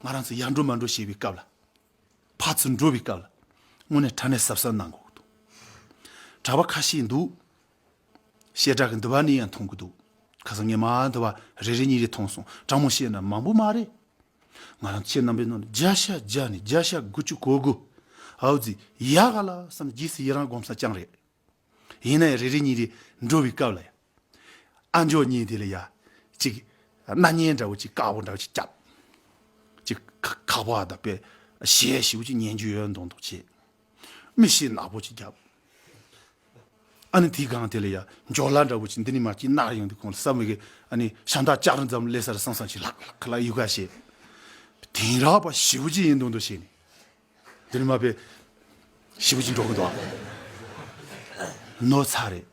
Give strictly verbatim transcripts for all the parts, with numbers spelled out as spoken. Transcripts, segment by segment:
ང་རང་ཚོ་ཡར་འགྲོ་མར་འགྲོ་བྱེད་པའི་སྐབས་ལ། ཕར་ཚུར་འགྲོ་བའི་སྐབས་ལ། དངོས་གནས་དྲང་གནས་གཟབ་གཟབ་གནང་དགོས་ཀྱི་འདུག་གྲྭ་པ་ཁ་ཤས་འདུག་བཤད་གྲྭ་གི་འདི་བ་ནས་ཡང་མཐོང་གི་འདུག་ཁ་སང་ངས་མ་འདི་བ་རེ་རེ་གཉིས་རེ་མཐོང་སོང་། དྲང་མོ་བཤད་ན་མང་པོ་མ་རེད། ང་རང་ཁྱེད་རྣམ་པའི་ནང་ནས་བརྒྱ་ཆ་བརྒྱ་ནས་བརྒྱ་ཆ་དགུ་བཅུ་གོ་དགུ། ཨའུ་ཛི་ཡག་ག་ལ་བསམ་རྗེས་སུ་ཡི་རང་སྒོམ་ས་ཅང་རེད། ཡིན་ན་ཡང་རེ་རེ་གཉིས་རེ་འགྲོ་བའི་སྐབས་ལ་ཡ། ཨ་མཆོག་གཉིས་དེ་ལ་ཡ། ཅིག་སྣ་བརྙན་འདྲ་བོ་ཅིག་དཀར་པོ་འདྲ་བོ་ཅིག་བརྒྱབ། ཅིག་ཁ་ཁ་པར་དང་པས་གཞས་ཞེ་པོ་ཅིག་ཉན་རྒྱུ་ཡོད་མདོག་མདོག་བྱས། མིག་ཤེལ་ནག་པོ་ཅིག་བརྒྱབ། ཨ་ནི་དེའི་སྒང་དེ་ལ་ཡ་འཇོ་ལ་འདྲ་བོ་ཅིག་འདི་ནས་མར་ཅིག་ནར་ཡོང་དུས་གོང་ལ་བསམ་མི་གི་ཨ་ནི་ཤ་མདའ་ལྕགས་རི་འཛམ་སླེ་ས་ར་སང་སང་ཅིག་ལྷག་ལྷག་ལ་ཡུ་ག་བྱས། དེང་རགས་པ་ཞེ་པོ་ཅིག་ཡིན་མདོག་མདོག་བྱས་ནས། འདི་ནས་མར་པས་ཞེ་པོ་ཅིག་འགྲོ་གི་འདུག་ཨ། ནོར་ཚར་རེད།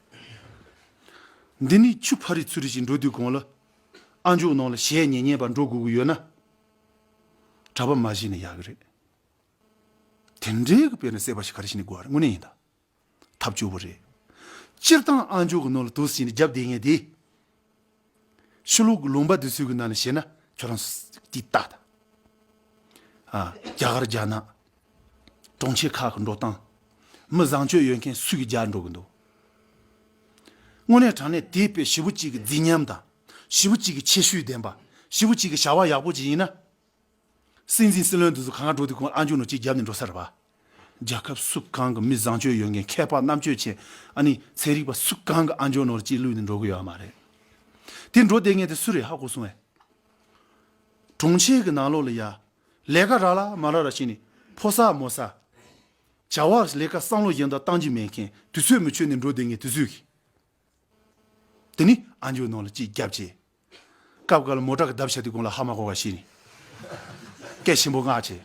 འདི་ནས་ཆུ་ཕ་རི་ཚུ་རི་ཅིག་འགྲོ་དུས་གོང་ལ། ཨ་མཆོག་ནང་ལ་གཞས་ཉན་ཉན་པ་འགྲོ་དགོས་ཀྱི་ཡོད་ན། གྲྭ་པ་མ་བྱས་ན་ཡག་གི་རེད། དེ་འདྲའི་གི་དཔེར་ན་སྲེད་པ་ཞིག་ག་རེ་བྱས་ནས་དགོས་པ་རེད། དངོས་གནས་ཡིན་ད། ཐབས་སྐྱོ་པོ་རེད། སྤྱིར་བཏང་ཨ་མཆོག་གི་ནང་ལ་དུས་སུ་ཡིན་ནས་རྒྱབ་བསྡད་མཁན་དེ། ཕྱི་ལོགས་ཀྱི་ལུང་པ་འདི་ཚོའི་གི་ནང་ནས་བཤད་ན་ཁྱོད་རང་ཅིག་ལྟ་ད། ཨ། རྒྱ་གར་རྒྱ་ནག་གྲོང་ཁྱེར་ཁག་གི་འགྲོ་སྟངས། མི་བཟང་སྤྱོད་ཡོད་མཁན་སུ་གི་རྒྱག་འགྲོ་གི་འདུག་དངོས་གནས་དྲང་གནས་དེ་དཔེ་ཞེ་པོ་ཅིག་གི་རྫིག་ཉམས་དང་། ཞེ་པོ་ཅིག་གི་ཁྱད་ཆོས་ལྡན་པ། ཞེ་པོ་ཅིག་གི་བྱ་བ་ཡག་པོ་ཅིག་ཡིན་ན། སྲིད་འཛིན་སྲིད་བློན་དེ་ཚོ་གང་ག་འགྲོ་དུས་གོང་ཨ་མཆོག་ནང་ཅིག་རྒྱབ་ནས་འགྲོ་ས་རེད་པ། རྒྱལ་ཁབ་སུ་གང་གི་མི་བཟང་སྤྱོད་ཡོད་མཁན་མཁས་པ་རྣམ་དཔྱོད་ཅན་ཨ་ནི་ཚན་རིག་པ་སུ་གང་གི་ཨ་མཆོག་ནང་ཅིག་བླུགས་ནས་འགྲོ་གི་ཡོད་མ་རེད། དེ་འགྲོ་བསྡད་མཁན་དེ་སུ་རེད་ཧ་གོ་སོང་ངས། གྲོང་ཁྱེར་གྱི་ནང་ལོགས་ལ་ཡ། ལས་ཀ་རག་ལ་མ་རག་ལ་བྱས་ནས་ཕོ་ས་མོ་ས། བྱ་བ་ལས་ཀ་བསམ་བློ་གཞན་དག་བཏང་རྒྱུ་མེད་མཁན་དུས་ཚོད་མི་ཆོད་ནས་འགྲོ་བསྡད་མཁན་དེ་ཚོས་གི། དེ་ནི་ཨ་མཆོག་ནང་ལ་ཅིག་རྒྱབ་བྱས། སྐབས་འགའ་ལ་མོ་ཊ་གི་བརྡབ་བྱ་དུས་གོང་ལ་ཧ་མ་གོ་བ་ཤེས་ནས། སྐད་ཆེན་པོ་ངག་བྱས།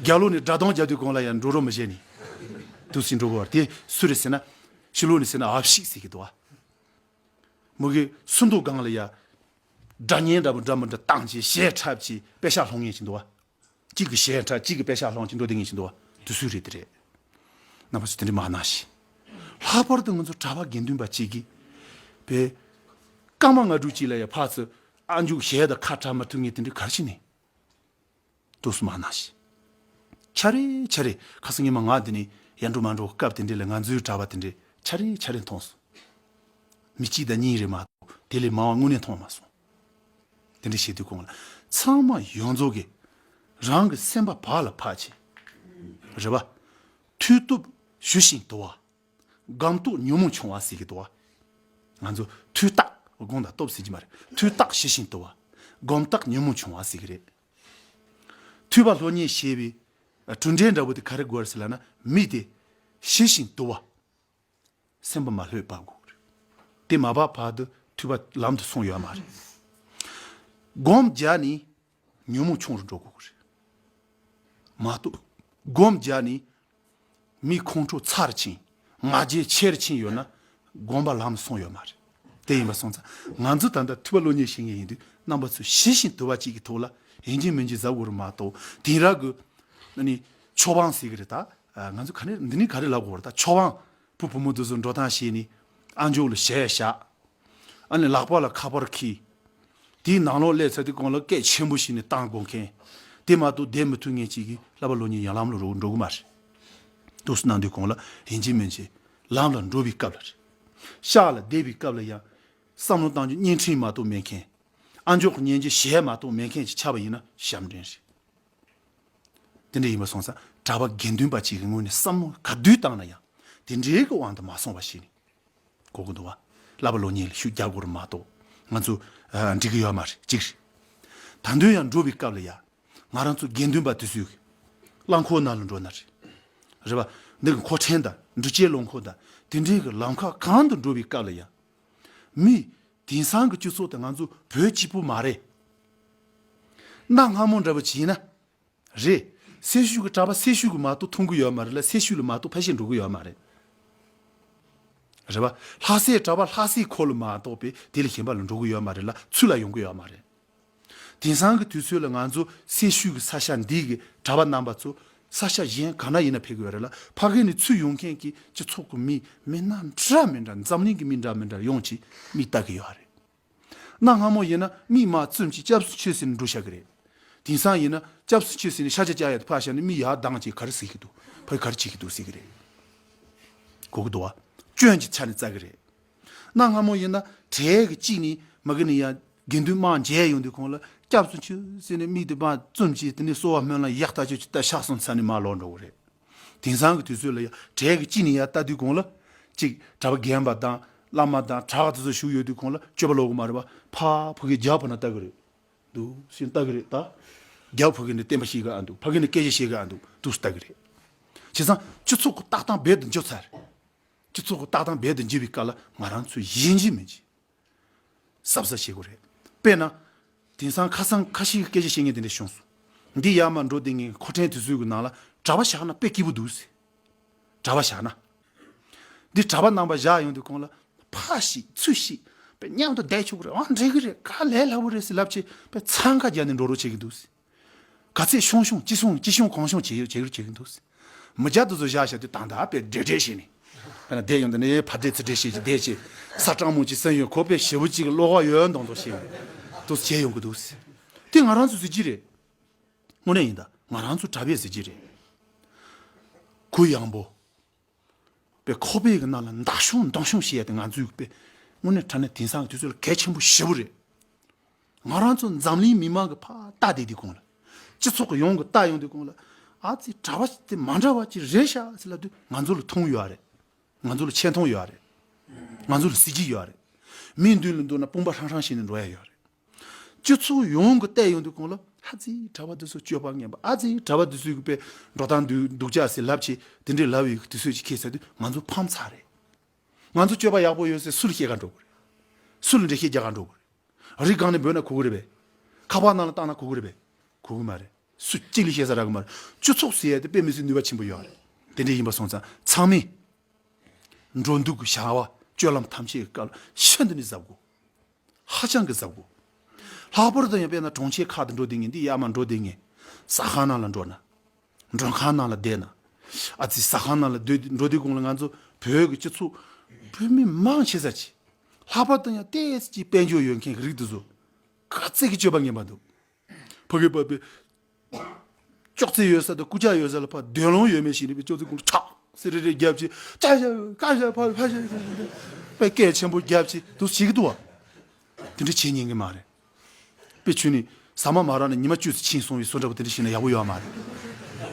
རྒྱབ་ལོགས་ནས་སྒྲ་གདངས་རྒྱག་དུས་གོང་ལ་ཡང་འགྲོ་རོགས་མི་བྱེད་ནས། དུས་སུ་འགྲོ་དགོས་པ་དེ་སུ་རེད་ཟེར་ན། ཕྱི་ལོགས་ནས་ཟེར་ན་ཨབ་ཤིག་ཟེར་གི་འདུག་བ། མོ་གི་སུ་འདུག་སྒང་ལ་ཡ། སྒྲ་སྙན་འདྲ་མི་འདྲ་མི་འདྲ་བཏང་བྱས་གཞས་འཁྲབ་བྱས་པེ་ཤག་སློང་ངེས་ཀྱི་འདུག་བ། གཅིག་གི་གཞས་འཁྲབ་གཅིག་གི་པེ་ཤག་སློང་གཅིག་འགྲོ་བསྡད་ངེས་ཀྱི་འདུག་བ། དུས་ཚོད་རེད་དེ་རེད། རྣམ་པ་ཚོ་དེ་འདྲ་མ་གནང་ཞིག་ལྷག་པར་དུ་ང་ཚོ་གྲྭ་པ་དགེ་འདུན་པ་གཅིག་གིས། པའི། སྐར་མ་ལྔ་དྲུག་གཅིག་ལ་ཡ་ཕར་ཚུར་ཨ་མཆོག་གཞས་དང་ཁ་འཁྲབ་མ་ཐུབ་ངེས་དེ་འདྲ་ག་རེ་བྱས་ནས། དུས་སུ་མ་གནང་ཞིག་ཆ་རེ་ཆ་རེ་ཁ་སང་ཉི་མ་ང་འདི་ནས་ཡར་འགྲོ་མར་འགྲོ་སྐབས་དེ་འདྲ་ལ་ང་ཚོའི་གྲྭ་པ་དེ་འདྲ་ཆ་རེ་ཆ་རེ་མཐོང་སོང་། མི་གཅིག་དང་གཉིས་རེད་མ་གཏོགས་དེ་ལས་མང་བ་དངོས་གནས་མཐོང་མ་སོང་། དེ་འདྲ་བྱེད་དུས་གོང་ལ་ཚང་མ་ཡོངས་རྫོགས་ཀྱིས་རང་གི་སེམས་པ་བག་ལ་ཕབ་བྱས། རེད་པ། མཐུ་སྟོབས་ཞི་ཞིང་དུལ་བ། སྒོམ་རྟོགས་ཉོན་མོངས་ཆུང་བ་ཟེར་གྱི་འདུག་བ། ང་ཚོ་མཐུ་རྟགས་སྒོམ་དང་སྟོབས་ཟེར་གྱི་མ་རེད། མཐུ་རྟགས་ཞི་ཞིང་དུལ་བ། སྒོམ་རྟགས་ཉོན་མོངས་ཆུང་བ་ཟེར་གྱི་རེད། ཐོས་པ་སློབ་གཉེར་བྱེད་པའི་གྲུབ་འབྲས་འདྲ་བོ་དེ་ག་རེ་དགོས་རེད་ཟེར་ལབ་ན་མི་དེ་ཞི་ཞིང་དུལ་བ། སེམས་པ་མ་ལྷོད་པ་དགོས་རེད། དེ་མ་བབས་བར་དུ་ཐོས་པ་ལམ་དུ་སོང་ཡོད་མ་རེད། སྒོམ་རྒྱག་ནས་ཉོན་མོངས་ཆུང་རུ་འགྲོ་དགོས་རེད། མ་གཏོགས་སྒོམ་རྒྱག་ནས་མི་ཁོང་ཁྲོ་ཚ་རུ་ཕྱིན། ང་རྒྱལ་ཆེ་རུ་ཕྱིན་ཡོད་ན་སྒོམ་པ་ལམ་སོང་ཡོད་མ་རེད། དེ་ཡིན་པ་སོང་ཙང་ང་ཚོ་ད་ལྟ་ཐོས་པ་སློབ་གཉེར་བྱེད་མཁན་ཡིན་དུས་རྣམ་པ་ཚོས་ཞི་ཞིང་དུལ་བ་གཅིག་གི་ཐོག་ལ་ཡིན་གཅིག་མིན་གཅིག་གཟབ་དགོས་རེད་མ་གཏོགས་དེང་རབས་ཀྱི་ཨ་ནི་ཆོས་པང་ཟེར་གི་རེད་ད། ང་ཚོ་ག་ནས་འདི་ནི་ག་རེ་ལབ་དགོས་རེད་ད། ཆོས་པང་བུ་བུ་མོ་དེ་ཚོ་འགྲོ་སྟངས་བྱས་ནས་ཨ་མཆོག་ལ་གཞས་བཞག་ཨ་ནི་ལག་པ་ལ་ཁ་པར་འཁྱེར། དེའི་ནང་ལོགས་སླེབས་ཚར་དུས་གོང་ལ་སྐད་ཆེན་པོ་ཞིག་ནས་བཏང་དགོས་མཁན། དེ་མ་གཏོགས་བསྡད་མི་ཐུབ་མཁན་ཅིག་གིས་བསླབ་པ་སློབ་གཉེར་ཡང་ལམ་ལ་འགྲོ་འགྲོ་གི་མ་རེད། འདུག་སེ་གནང་དུས་གོང་ལ་ཡིན་གཅིག་མིན་གཅིག་ལམ་ལ་འགྲོ་བའི་སྐབས་ལ་རེད། ཤག་ལ་བསྡད་པའི་སྐབས་ལ་ཡང་བསམ་བློ་བཏང་རྒྱུ་བརྙན་འཕྲིན་མ་གཏོགས་མེད་མཁན། ཨ་མཆོག་གི་སྙན་རྒྱུ་གཞས་མ་གཏོགས་མེད་མཁན་ཅིག་ཆགས་པ་ཡིན་ན་ཞབས་འདྲེན་རེད། དེ་འདྲ་ཡིན་པ་སོང་ཙང་གྲྭ་པ་དགེ་འདུན་པ་གཅིག་གི་ངོས་ནས་བསམ་བློ་ག་དུས་བཏང་ན་ཡང་དེ་འདྲའི་གི་དབང་དུ་མ་སོང་བ་ཞིག་ནི་གོ་གི་འདུག་བ། བསླབ་པ་སློབ་གཉེར་ལ་ཤུགས་རྒྱག་དགོས་རེད་མ་གཏོགས་ང་ཚོ་ཨ་འགྲིག་གི་ཡོད་མ་རེད་གཅིག་རེད། ད་དུང་ཡང་འགྲོ་བའི་སྐབས་ལ་ཡ་ང་རང་ཚོ་དགེ་འདུན་པ་དེ་ཚོས་གི་རླངས་འཁོར་ནང་ལ་འགྲོ་ན་རེད། རེད་བ། འདི་གི་མཁོ་ཆས་དང་འགྲུལ་སྐྱེལ་རླངས་འཁོར་དང་དེ་འདྲའི་གི་ལམ་ཁ་གང་དུ་འགྲོ་བའི་སྐབས་ལ་ཡ། མི། དེང་སང་གི་སྤྱི་ཚོགས་དེ་ང་ཚོ་བོད་གཅིག་པུ་མ་རེད། གནའ་སྔ་མོ་འདྲ་བོ་བྱས་ན། རེད། སེར་ཤུལ་གྱི་གྲྭ་པ་སེར་ཤུལ་གྱི་མ་གཏོགས་མཐོང་གི་ཡོད་མ་རེད་ལ་སེར་ཤུལ་ལ་མ་གཏོགས་ཕལ་ཆེར་འགྲོ་གི་ཡོད་མ་རེད། རེད་པ། ལྷ་སའི་གྲྭ་པ་ལྷ་སའི་ཁོ་ལ་མ་གཏོགས་པའི་དེ་ལས་གཞན་པ་ལ་འགྲོ་གི་ཡོད་མ་རེད་ལ་ཚུར་ལ་ཡོང་གི་ཡོད་མ་རེད། དེང་སང་གི་དུས་ཚོད་ལ་ང་ཚོ་སེར་ཤུལ་གྱི་ས་ཆ་འདི་གི་གྲྭ་པ་རྣམ་པ་ཚོ་ས་ཆ་གཞན་ག་ན་ཡིན་ན་ཕེབས་ཀྱི་ཡོད་རེད་ལ་ཕ་གི་ནས་ཚུར་ཡོང་མཁན་གྱི་སྤྱི་ཚོགས་ཀྱི་མི་མི་སྣ་འདྲ་མི་འདྲ་འཛམ་གླིང་གི་མི་འདྲ་མི་འདྲ་ཡོང་ཅིག་མིག་ལྟ་གི་ཡོད་རེད། གནའ་སྔ་མོ་ཡིན་ན་མིག་མ་བཙུམ་ཅིག་སྐྱབས་སུ་མཆི་ཟེར་ནས་འགྲོ་བཞག་གི་རེད། དེང་སང་ཡིན་ན་སྐྱབས་སུ་མཆི་ཟེར་ནས་ཤ་ཆ་བཅག་ཡ་དེ་ཕར་བཞག་ནས་མི་ཡར་ལྡང་བྱས་ག་རེ་ཟེར་གྱི་འདུག་ཕ་གི་ག་རེ་བྱེད་ཀྱི་འདུག་ཟེར་གྱི་རེད། གོ་གི་འདུག་བ། སྐྱོན་གྱི་ཆ་ནས་བཙལ་གྱི་རེད། གནའ་སྔ་མོ་ཡིན་ན་གྲལ་གྱི་གཅིག་ནས་མ་གི་ནས་ཡར་དགེ་འདུན་དམངས་མཇལ་ཡོང་དུས་གོང་ལ་སྐྱབས་སུ་མཆི་ཟེར་ནས་མིག་དེ་མར་བཙུམ་བྱས་དེ་ནས་གསོལ་བ་སྨོན་ལམ་ཡག་ཐག་ཆོད་ཅིག་བཏབ་ཕྱག་གསུམ་འཚལ་ནས་མར་ལོག་འགྲོ་གི་རེད། དེང་སང་གི་དུས་ཚོད་ལ་ཡ་གྲལ་གྱི་གཅིག་ནས་ཡར་ལྟ་དུས་གོང་ལ་གཅིག་གྲྭ་པ་རྒན་པ་དང་བླ་མ་དང་གྲྭ་བ་དེ་ཚོ་བཞུགས་ཡོད་དུས་གོང་ལ་སྤྱོད་པ་ལོག་གི་མ་རེད་པ། ཕར་ཕ་གི་རྒྱབ་ཕ་ན་ལྟ་གི་རེད། འདུག་ཟེར་ལྟ་གི་རེད་ད། རྒྱབ་ཕ་གི་ནས་བསྟན་པ་བཤིག་གི་ཨ་འདུག་ཕ་གི་ནས་སྐད་ཆ་བཤད་གི་ཨ་འདུག་འདུག་ལྟ་གི་རེད། བྱས་ཙང་སྤྱི་ཚོགས་ཀྱི་ལྟ་སྟངས་རྦད་དེ་འགྱུར་ཚར་རེད། སྤྱི་ཚོགས་ཀྱི་ལྟ་སྟངས་རྦད་དེ་འགྱུར་བའི་སྐབས་ལ་ང་རང་ཚོས་ཡིན་གཅིག་མིན་གཅིག་གཟབ་གཟབ་བྱེད་དགོས་རེད། དཔེར་ན། དེང་སང་ཁ་སང་ཁ་ཤས་ཀྱི་སྐད་ཆ་བཤད་མཁན་དེ་འདྲ་བྱུང་སོང་། འདི་ཡར་མར་འགྲོ་བསྡད་མཁན་གྱི་ཁོ་ཕྲན་དེ་ཚོའི་གི་ནང་ལ་གྲྭ་པ་བཞག་ན་དཔེ་སྐྱིད་པོ་འདུག་ཟེར། གྲྭ་པ་བཞག་ན། འདི་གྲྭ་པ་རྣམ་པ་བཞག་ཡོང་དུས་གོང་ལ་ཕར་བཤིག་ཚུར་བཤིག་པའི་མཉམ་དུ་བསྡད་ཆོག་གི་རེད། ཨང་འགྲིག་གི་རེད། ག་ལས་སླ་པོ་རེད་ཟེར་ལབ་བྱས་པའི་འཚང་ཁ་རྒྱག་ནས་འགྲོ་རོགས་བྱེད་ཀྱི་འདུག་ཟེར། ག་ཚད་ཤོང་ཤོང་ཅི་ཤོང་ཅི་ཤོང་གང་ཤོང་བྱེད་ཡོད་བྱེད་རོགས་བྱེད་ཀྱི་འདུག་ཟེར། མི་སྐྱ་དེ་ཚོ་བཞག་བཞག་དུས་ད་ལྟ་དཔེ་འདྲེ་འདྲེ་བྱས་ནས་དཔེར་ན་བསྡད་ཡོང་དུས་ནས་ཕར་འདྲེ་ཚུར་འདྲེ་བྱས་ཀྱི་བསྡད་བྱས་ས་སྤྲང་མོ་ཅིག་སེམས་ཡོད་ཁོ་པས་ཞེ་པོ་ཅིག་བློ་ཁོག་ཡོད་མདོག་མདོག་བྱས་ཡོང་དུས་བྱས་ཡོང་གི་འདུག་ཟེར། དེ་ང་རང་ཚོ་གཟི་བརྗིད་རེད། དངོས་གནས་ཡིན་ད་ང་རང་ཚོ་གྲྭ་པའི་གཟི་བརྗིད་རེད། གུ་ཡངས་པོ། པའི་ཁོག་པའི་གི་ནང་ལ་མདའ་ཤོང་མདུང་ཤོང་བྱེད་ཡ་དེ་ང་ཚོའི་པའི་དངོས་གནས་དྲང་གནས་དེང་སང་གི་དུས་ཚོད་ལ་གལ་ཆེན་པོ་ཞེ་པོ་རེད། ང་རང་ཚོ་འཛམ་གླིང་མི་མང་གི་ཕར་ལྟ་བསྡད་དུས་གོང་ལ། སྤྱི་ཚོགས་ཀྱི་ཡོངས་ཀྱི་ལྟ་ཡོང་དུས་གོང་ལ། ཨ་ཙི་གྲྭ་པ་དེ་མ་འདྲ་བ་ཅིག་རེད་ཤག་ཟེར་ལབ་དུས་ང་ཚོ་ལ་མཐོང་ཡོད་རེད། ང་ཚོ་ལ་ཆེ་མཐོང་ཡོད་རེད། ང་ཚོ་ལ་གཟི་བརྗིད་ཡོད་རེད། མིའི་མདུན་ལ་འདུག་ན་དཔུང་པ་ཧྲང་ཧྲང་བྱས་ནས་འགྲོ་ཡ་ཡོད་རེད། སྤྱི་ཚོགས་ཡོངས་ཀྱི་བལྟས་ཡོང་དུས་གོང་ལ་ཨ་ཙི་གྲྭ་པ་འདི་ཚོ་སྤྱོད་པ་ངན་པ། ཨ་ཙི་གྲྭ་པ་འདི་ཚོའི་གི་པའི་འགྲོ་སྟངས་འདུག་འདུག་ཅག་ཟེར་ལབ་བྱས་དེ་འདྲའི་ལབ་ཡོད་གི་དུས་ཚོད་ཅིག་ཁེལ་ཚར་དུས་ང་ཚོ་ཕམ་ཚར་རེད། ང་ཚོ་སྤྱོད་པ་ཡག་པོ་ཡོད་ཟེར་སུ་ལ་སྐྱེལ་ག་འགྲོ་དགོས་རེད། སུ་ལ་འགྲེལ་བཤད་རྒྱག་ག་འགྲོ་དགོས་རེད། རི་སྒང་ནས་འབོད་ན་གོ་གི་རེད་པས། ཁ་པར་ནང་ལ་བཏང་ན་གོ་གི་རེད་པས། གོ་གི་མ་རེད། སུ་གཅིག་ལ་བཤད་ས་རག་གི་མ་རེད། སྤྱི་ཚོགས་ཟེར་ཡ་དེ་དཔེ་མི་སྲིད་ནུས་པ་ཆེན་པོ་ཡོད་རེད། དེ་འདྲ་ཡིན་པ་སོང་ཙང་ཚང་མས། འགྲོ་འདུག་གི་བྱ་བ་སྤྱོད་ལམ་ཐམས་ཅད་ཀྱི་སྐབས་ལ་ཤིན་ཏུ་ནས་གཟབ་དགོས། ཧ་ཅང་གི་གཟབ་དགོས། ལྷག་པར་དུ་ཡང་དཔེར་ན་གྲོང་ཁྱེར་ཁག་ཏུ་འགྲོ་བསྡད་མཁན་འདི་ཡར་མར་འགྲོ་བསྡད་མཁན། ཟ་ཁང་ནང་ལ་འགྲོ་ན། མགྲོན་ཁང་ནང་ལ་བསྡད་ན། ཨ་ཙི་ཟ་ཁང་ནང་ལ་སྡོད་འགྲོ་དུས་གོང་ལ་ང་ཚོ་བོད་ཀྱི་སྤྱི་ཚོགས་བོད་མི་མང་ཆེ་ས་ཅིག་ལྷག་པར་དུ་ཡང་ཏོག་ཙམ་ཅིག་དཔལ་འབྱོར་ཡོད་མཁན་གྱི་རིགས་འདི་ཚོ་ག་ཚད་ཀྱི་སྤྱོད་པ་ངན་པ་འདུག་ཕ་གི་པ་པི། ཅོག་ཙེ་ཡོད་ས་དང་རྐུབ་བཀྱག་ཡོད་ས་ལ་ཕར་འདོད་ལོང་ཡོད་མེད་ཞིག་ནས་པའི་ཅོག་ཙེ་ཀུན་ལ་ཁྲག་སེ་རེ་རེ་བརྒྱབ་ཅིག་ཅ་ཞ་ཀ་ཞ་ཕ་ཕ་ཞ་ཞ་ཞ་པའི་སྐད་ཆེན་པོ་བརྒྱབ་ཅིག་འདུག་བྱེད་ཀྱི་འདུག་བ། དེ་འདྲ་བྱེད་ཉན་གི་མ་རེད། དཔེ་ཆུ་ནི་ཟ་མ་མ་རག་ན་ཉི་མ་བཅུ་ཙམ་ཕྱིན་སོང་བའི་བཟོ་འདྲ་པོ་དེ་འདྲ་བྱས་ན་ཡག་པོ་ཡོད་མ་རེད།